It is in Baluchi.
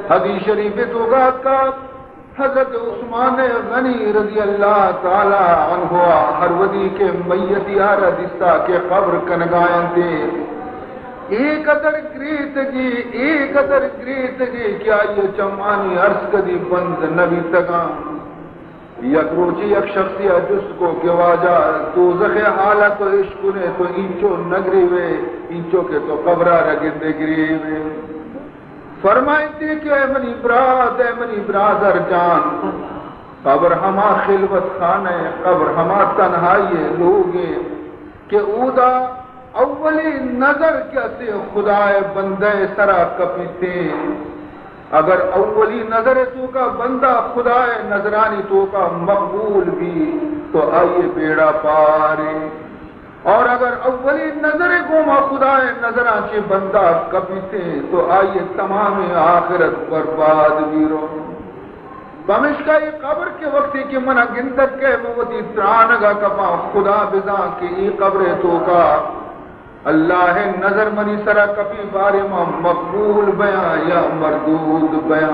حدیث شریف توکا کہ حضرت عثمان غنی رضی اللہ تعالی عنہ ہر وھدی کہ میتی آرا دیستا کہ قبر کنگا انت، اے قدر گریتگی، اے قدر گریتگی کہ آئی چمانی ارس کدی بند نہ بیتگاں۔ یک روچے یک شخصے ءَ جست کو کہ واجہ، دوزخ ءِ حال ءَ تو اشکنے، تو اینچو نہ گریوے، اینچو کہ تو قبر ءَ را گندے گریوے۔ فرمائیتے کہ اے منی برات، اے منی برادر جان، قبر ہما خلوت خانہ ءِ، قبر ہما تنہائی ءِ لوگ ءِ کہ اودا اولی نظر کہ اسے خدا ءِ بندہ ءِ سرا کپیتیں، اگر اولی نظر ءِ توکا بندہ خدا ءِ نظرانی توکا مقبول بی تو آئی ءِ بیڑا پارے، اور اگر اولی نظر ءِ گوما خدا ءِ نظراں چہ بندہ کپیتیں تو آئی ءِ تمامیں آخرت برباد بی رو۔ پمشکا اے قبر کہ وقتی کہ منا گندگ کئے، من وتی ترانگا کپاں، خدا بزاں کہ اے قبر ءِ توکا اللہ ءِ نظر منی سرا کپی، بارے من مقبول بیاں یا مردود بیاں۔